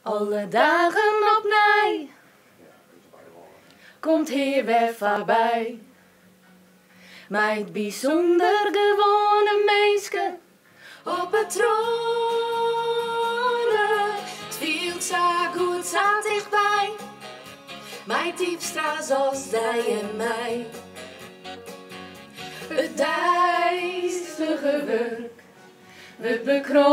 Alle dagen opnij komt Hear wer foarby. Mei it bysûnder gewoane minske op 'e troane. It fielt sa goed, sa tichtby. Mei Typstra's as dy en my. It deistige wurk wurdt bekroane.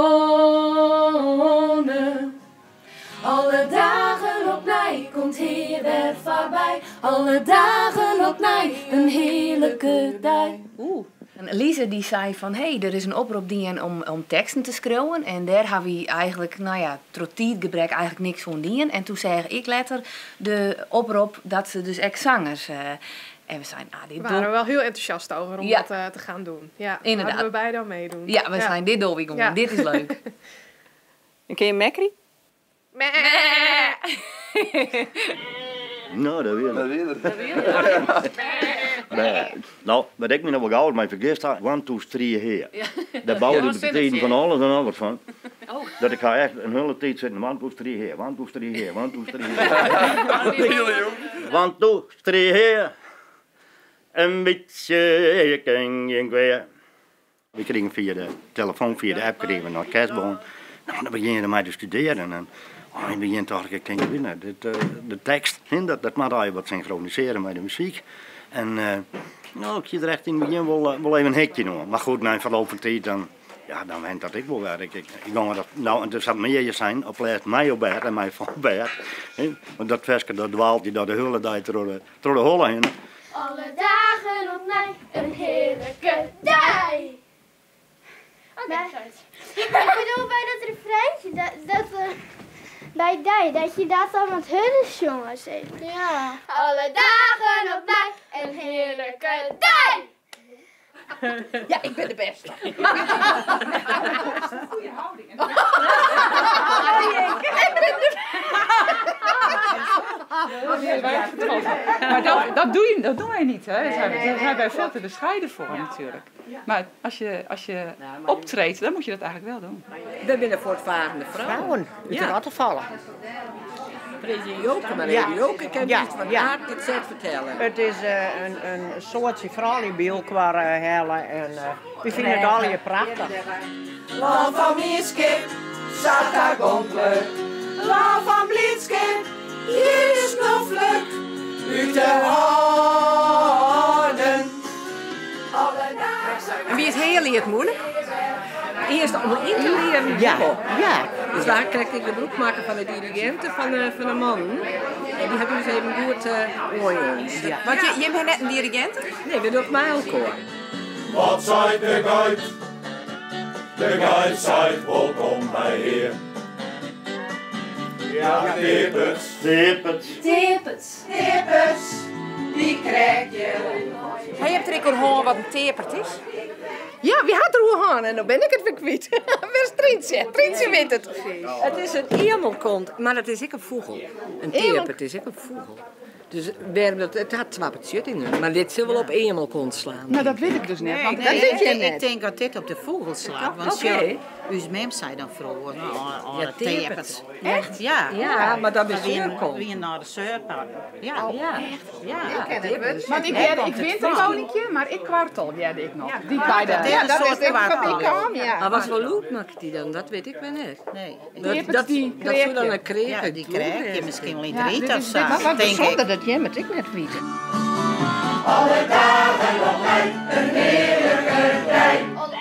Alle dagen opnij komt Hear wer foarby. Alle dagen opnij in hearlike dei. Oeh. En Lise dy sei fan hé, der is in oprop dien om teksten te skriuwen en dêr ha wy eigenlik, no ja, troch tiidgebrek eigenlik niks oan dien. En toen seach ik letter de oprop dat se dus ek sangers en we seinen, ah, dit We waren er wel heel enthousiast over om dat te gaan doen. Ja, Laten we beide al meedoen. Ja, we seinen, dit dogge wy gewoan, dit is leuk. En kin je mekkerje? No, dat wie Dat wie er. Dat wie er. Nee. No, wat ik my noch wol gau mei fergist ha, one, two, three, hear. Dêr boude ik betiden fan alles en noch wat fan. Dat ik ha echt in hiele tiid sitten, one, two, three, hear, one, two, three, hear, one, two, three, hear. One, two, three, hear. In bytsje kin gjin kwea. We krigen fia de telefoon, fia de app krigen we in orkestbon. No, dan begjin je dermei te studearjen en oh, yn it begjin tocht ik, ik tink, ik wit net, dit, de tekst, hè, dat moat allegear wat synchronisearje mei de muzyk. En no, ik hie der echt yn it begjin wol even in hikje oan. Mar goed, nei ferloop fan tiid dan, ja, dan went dat ek wol wer. Ik, ik, ik gong dat, no, en dus hat mear je sein, op lêst mei op bêd en mei fan bêd. Hè, want dat ferske dat dwaalt je dan de hiele dei troch de holle hinne. Alle dagen opnij in hearlike dei. Ik bedoel by dat refreintje, dat, by dei, dat je dat dan wat hurder sjonge, sis mar. Ja. Alle dagen opnij in hearlike dei. Ja, ik bin de bêste. Goeie houding. Maar dat, doe je, dat doen wij niet, hè? Daar zijn wij veel te bescheiden voor natuurlijk. Maar als je optreedt, dan moet je dat eigenlijk wel doen. We binne voortvarende vrouwen. Vrouwen út de Rottefalle. President Joke, maar even Joke kan iets van A tot Z fertelle. It is in soartsje froulju by elkoar helle en wy fine it allegear prachtich. Lân fan mienskip, sa tagonklik. Lân fan blydskip, hjir is noflik. Út de hânnen. En wie it Hearliet muoilik? Earst om yn te learen. Ja. Dus dêr krekt ik gebrûk makke fan de diriginte fan de mannen. En dy hat ús even goed oanjûn. Ja. Want jim ha net in dirigint? Nee, we dogge it mei elkoar. Wat seit de geit? De geit seit wolkom by hear. Ja, teperts. Teperts. Teperts. Teperts, dy krij je. Ha je it der ek oer hân wat in teapert is? Ja, wy ha it der oer hân en no bin ik it wer kwyt. Wer is Tryntsje? Tryntsje wit it. It is in eamelkont, mar it is ek in fûgel. In teapert is ek in fûgel. Dus wêrom dat, it hat twa betsjuttingen, mar dit sil wol op eamelkont slaan. No, dat wit ik dus net. Want Dat wit je net. Ik tink dat dit op de fûgel slaat. Want ús mem sei dan froeger, oh, Ja, teperts. Echt? Ja. Ja, mar dat is We seurkont. wiene nei de seurpark. Ja. Ja. Ja. Ik ken it wurd. Want ik hearde ik Winterkoninkje, mar ik kwartel hearde ik noch. Dy beide. dat is Ja, een dat soart is ik fan dy kwartel. kaam, ja. Mar wat foar lûd makket dy dan? Dat wit ik wer net. Nee. Dat, dat, die dat soe dan kreakje. in kreake Ja, dy kreakje miskien wol yn it Ja, riet dit of is- sa, dit Mar wat tink ik. bysûnder dat jim it ek net witte. Alle dagen opnij in hearlike dei. Olé.